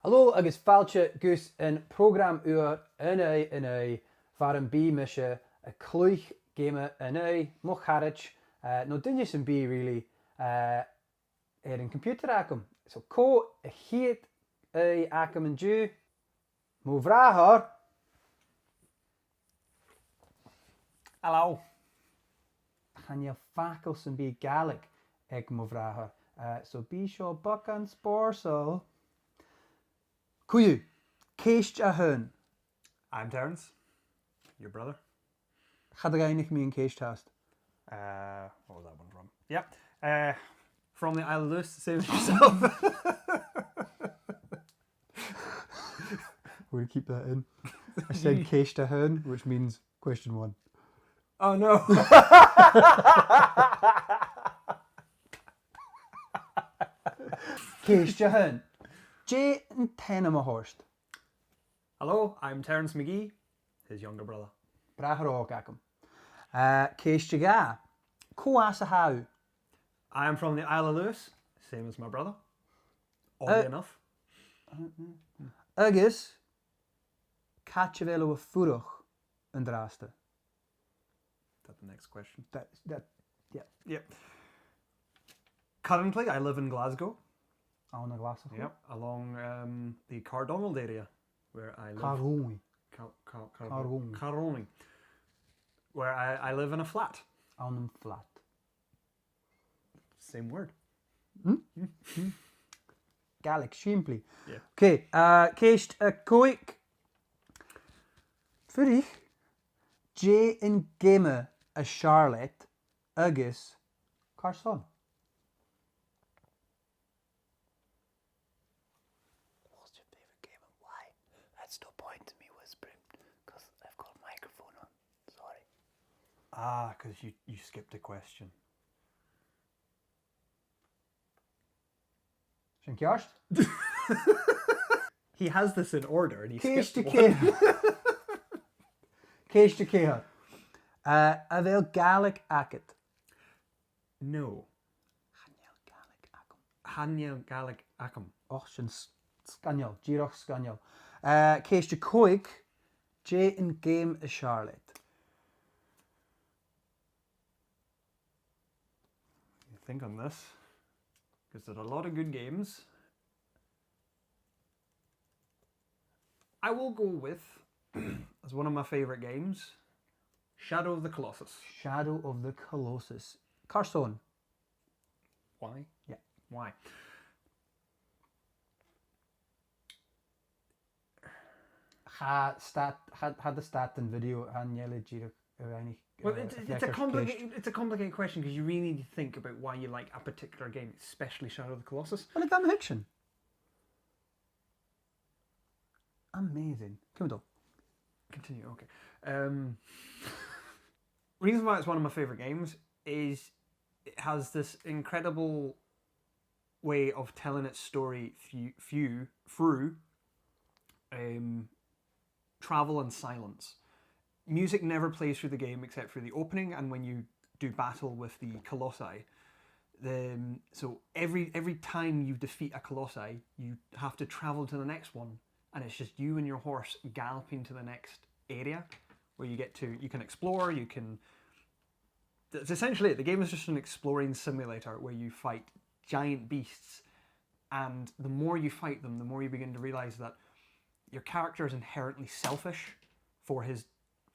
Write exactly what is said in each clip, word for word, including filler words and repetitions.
Halò agus fàilte gus an prògram ùr An Aghaidh, An Aghaidh, far am bi mise a' cluich geama an aghaidh mo charaid, eh, no duine sam bith really, eh, air a' chomputer agam. So, cò a' chiad aghaidh agam an-diugh? Mo bhràthair. Hello. Chan eil facal sam bith Gàidhlig aig mo bhràthair. Eh, so bidh seo beagan spòrsail. Co-dhiù, ceist a h-aon. I'm Terence, your brother. Cha do dh'fhaighnich mi an ceist fhathast. Uh, what was that one from? Yep. Uh, from the Isle of Lewis, same as yourself. We're gonna keep that in. I said ceist a h-aon, which means question one. Oh no. Ceist a h-aon. Dè an t-ainm a th' ort? Hello, I'm Terence McGee, his younger brother. Bràthair òg agam. Eh, ceist a dhà. Cò às a tha thu? I am from the Isle of Lewis, same as my brother. Oddly enough. Agus, càit a bheil thu a' fuireach an-dràsta? That the next question? That, that, yeah. Yep. Currently, I live in Glasgow. Ann an Glaschu? Yep, along, um, the Cardonald area, where I live. Caer Lòin. Car-, Car-, Car-, Caer Lòin. Caer Lòin. Where I, I live in a flat. Ann am flat. Same word. Hmm? Hmm? Gàidhlig sìmplidh. Yeah. Okay, uh, ceist a còig. Fuirich, dè an geama as fheàrr leat agus carson? What's your favorite game and why? That's no point to me whispering, 'cause I've got a microphone on. Sorry. Ah, 'cause you, you skipped a question. Sin ceart. He has this in order and he skipped one. Ceist a ceithir. Ceist a ceithir. Uh, a bheil Gàidhlig agad? No. Chan eil Gàidhlig agam. Chan eil Gàidhlig agam. Och, sin s-, sgoinneil, dìreach sgoinneil. Uh, ceist a còig, dè an geama as fheàrr leat? You think on this, 'cause there are a lot of good games. I will go with, as one of my favourite games, Shadow of the Colossus. Shadow of the Colossus. Carson? Why? Yeah. Why? Tha stat, tha, tha the stat an video, tha an fheadhainn dìreach a rinn, well, uh, it's, it's a complicated, it's a complicated question 'cause you really need to think about why you like a particular game, especially Shadow of the Colossus. Well, like, I'm fiction. Amazing. Come on. Continue, okay. Um, reason why it's one of my favourite games is it has this incredible way of telling its story few, few, through, um, travel and silence. Music never plays through the game except for the opening and when you do battle with the Colossi. Um, so every, every time you defeat a Colossi, you have to travel to the next one, and it's just you and your horse galloping to the next area where you get to, you can explore, you can, that's essentially it. The game is just an exploring simulator where you fight giant beasts, and the more you fight them, the more you begin to realise that your character is inherently selfish for his,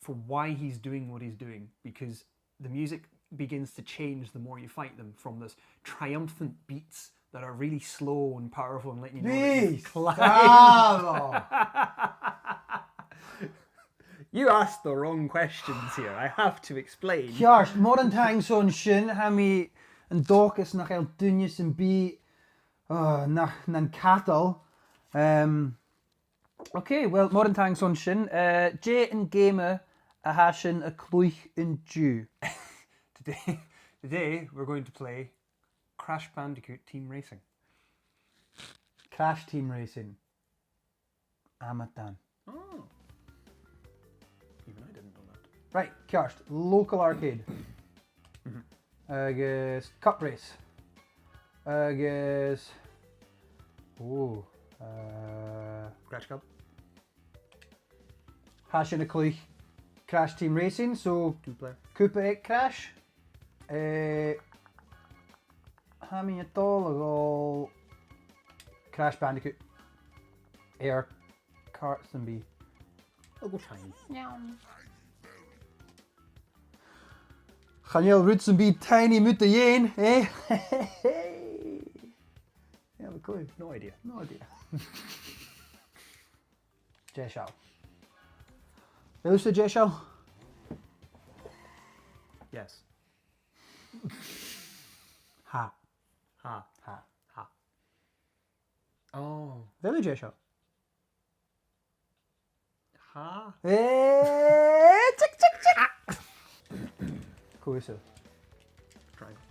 for why he's doing what he's doing, because the music begins to change the more you fight them, from this triumphant beats that are really slow and powerful and letting you know that you've climbed. Beast! Ah, no. You asked the wrong questions here, I have to explain. Ceart, mòran taing son sin, tha mi an dòchas nach eil duine sam bith, uh, na, nan cadal. Um, okay, well, mòran taing son sin. Uh, dè an geama a tha sinn a' cluich an-diugh? Today, today we're going to play Crash Bandicoot Team Racing. Crash Team Racing. Amatan. Oh. Even I didn't know that. Right, ceart. Local arcade. Mhm. Agus cup race. Agus, oh, Uh, Crash Cup. Tha sinn a' cluich Crash Team Racing, so two player. Cupa aig Crash. Eh, tha mi a' dol a dhol Crash Bandicoot. Air Carson B. I'll go Shiny. Chan eil rud sam bith tiny mut a dhèanamh, eh? Yeah, a clue. No idea. No idea. Dè seo? Bheil thusa dè seo? Yes. Tha. Tha. Tha. Tha. Oh. Bheil thu dè seo? Tha. Eh, tic, tic, tic. Cò thusa? Triangle.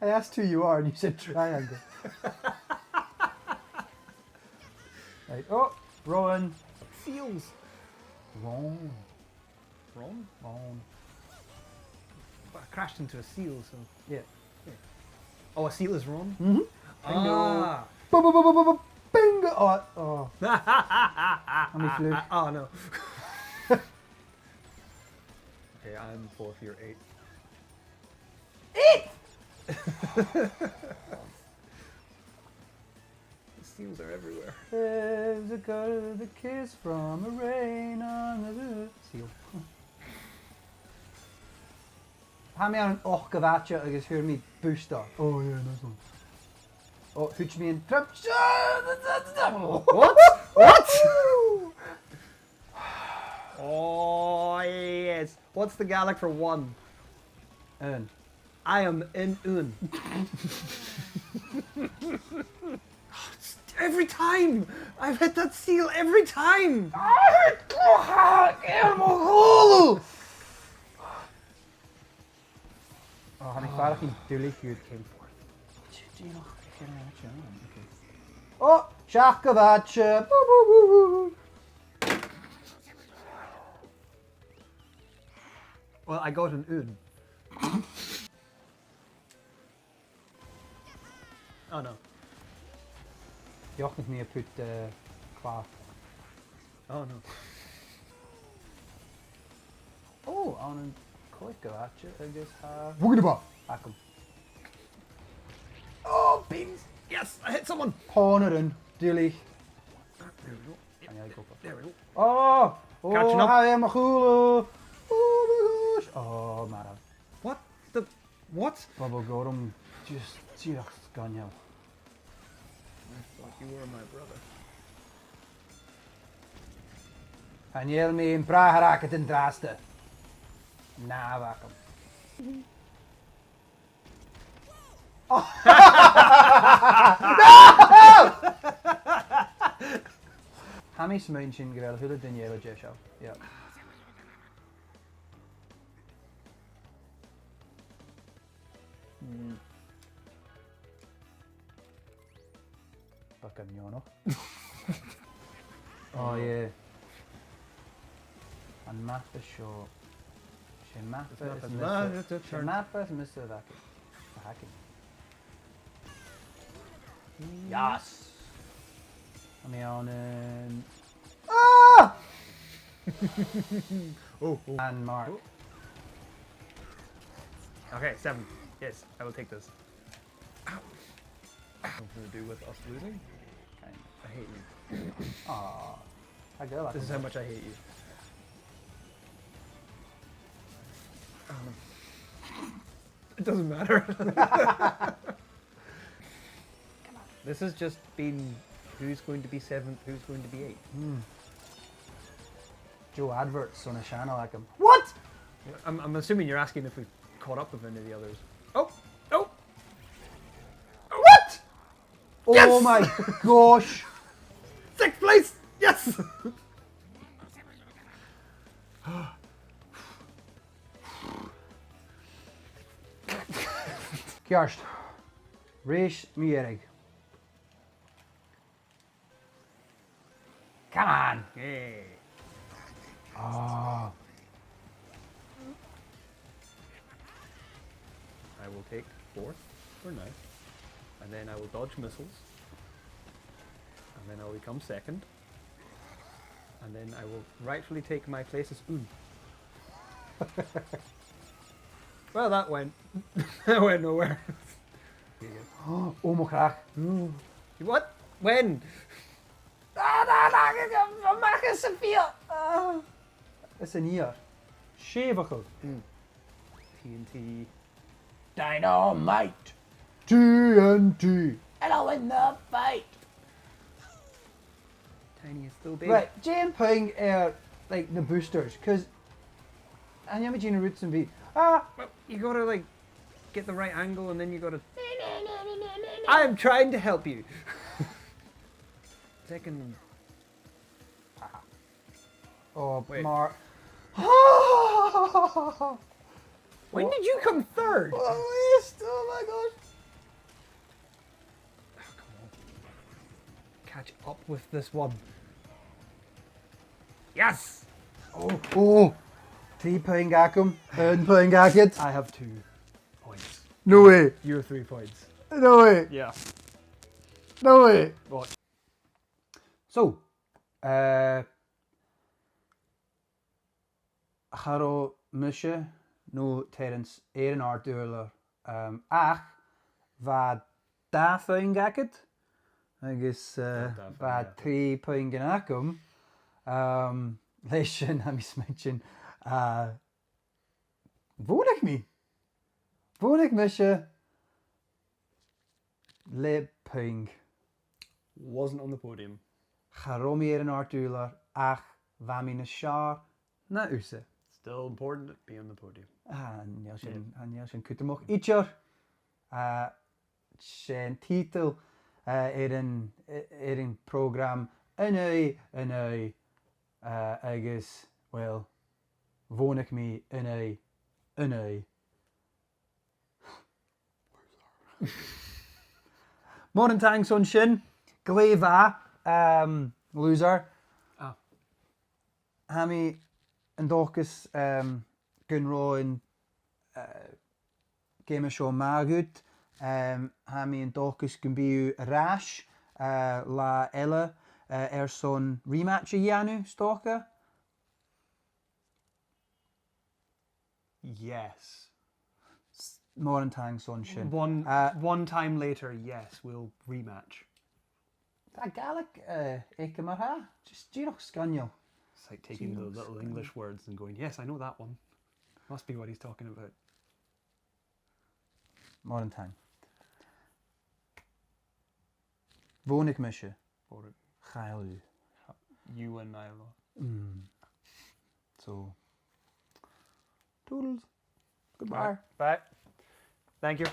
I asked who you are and you said triangle. Right. Oh, Rowan. Seals. Rowan. Rowan? Rowan. But I crashed into a seal, so. Yeah. Yeah. Oh, a seal is Rowan? Mm-hmm. Bingo. Ah. Boom, boom, boom, boom, boom, boom. Bingo. Oh, oh. Let me fluke. Oh, no. Okay, I'm four, you're eight. Eight! The seals are everywhere. There's a good kiss from a rain on the seal. Tha mi ann an ochd a bhàite agus fhuair mi boost. Oh yeah, nice one. Oh, thuit mi an trip. What? What? Oh, yes. What's the Gaelic for one? Aon. I am in aon. It's every time! I've hit that seal every time! Oh, tha mi a' faireachdainn duilich gu came forth. Dè, dè nach came forth? Okay. Oh, seachd a bhàite. Boo, boo, boo, boo, boo. Well, I got an aon. Oh no. Dìreach nach mi a' put, eh, claf. Oh no. Oh, ann an còig a bhàite agus tha... Wugga da ba! Agam. Oh, beans! Yes, I hit someone! Pònaran, duilich. There we go. Chan eil e gu... There we go. Oh! Oh, catching up. Tha e air mo chùlaibh. Oh my gosh. Oh, marbh. What? The what? Bubba Gorm. Just dìreach sgoinneil. I thought you were my brother. Chan eil mi am bràthair agad an-dràsta. Nah, bha agam. Oh. No! Tha mi a' smaoineachadh gu bheil a h-uile duine eile deiseil. Yeah. Mm. Fucking neònach. Oh, yeah. Am mapa seo. 'S e mapa as miosa, 's e mapa as miosa a th' againn. A th' againn. Yes! Tha mi ann an... Ah! Oh, oh. And Mark. Oh. Okay, seven. Yes, I will take this. Ow. Something to do with us losing? Okay. I hate you. Aw. I go like... This is how much I hate you. Um, it doesn't matter. This has just been who's going to be seventh, who's going to be eighth. Hmm. Joe adverts on a channel like him. What? I'm, I'm assuming you're asking if we've caught up with any of the others. Oh! Oh! What? Yes! Oh my gosh! Sixth place! Yes! Ceart. Rèis mu dheireadh. Come on! Yay. Ah. I will take fourth for now. And then I will dodge missiles. And then I'll become second. And then I will rightfully take my place as Oon. Well, that went, that went nowhere. Ò mo chreach. What? When? Ah, na, na, na, a-mach às a' fhiadh. Ah. Is an iar. Sèimheachail. T N T. Dynamite. T N T. And I'll win the fight. Tiny is still big. Right, dè am puing air, like, na boosters, 'cause chan eil mi a' dèanamh rud sam bith. Ah! Well, you gotta, like, get the right angle and then you gotta. I'm trying to help you. Second. Oh, Wait. Mar. When did you come third? Oh, yes, oh my gosh. Catch up with this one. Yes! Oh, oh. Trì puing agam. Aon puing agad. I have two points. No way. You have three points. No way. Yeah. No way. What? So, uh, cha robh mise no Terence air an àrd-ùrlar, um, ach bha dà phuing agad, agus, uh, Dà phuing bha agad. Trì puingean agam, um, leis sin, tha mi a' smaointinn, uh, bhuannaich mi. Bhuannaich mise le puing. Wasn't on the podium. Cha robh mi air an àrd-ùrlar ach bha mi nas fheàrr na thusa. Still important to be on the podium. Ah, chan eil sin, chan eil sin cudromach idir. Ah, 's e an tiotal, ah, air an, air an prògram an aghaidh, an aghaidh, ah, agus, well, bhuannaich mi an aghaidh, an aghaidh. Mòran taing son sin, glè mhath, um, loser. Ah. Tha mi an dòchas, um, gun robh an, uh, geama seo math dhut. Um, tha mi an dòchas gum bi thu air ais, uh, latha eile, uh, airson rematch a dhèanamh, 's dòcha. Yes. Mòran taing son sin. One, Uh, one time later, yes, we'll rematch. Tha Gàidhlig, uh, aige mar-thà. Just dìreach sgoinneil. It's like taking the little English words and going, yes, I know that one. Must be what he's talking about. Mòran taing. Bhuannaich mise. Or Chaill thu. you and Nyla. Mm. So. Toodles. Goodbye. Bye. Thank you.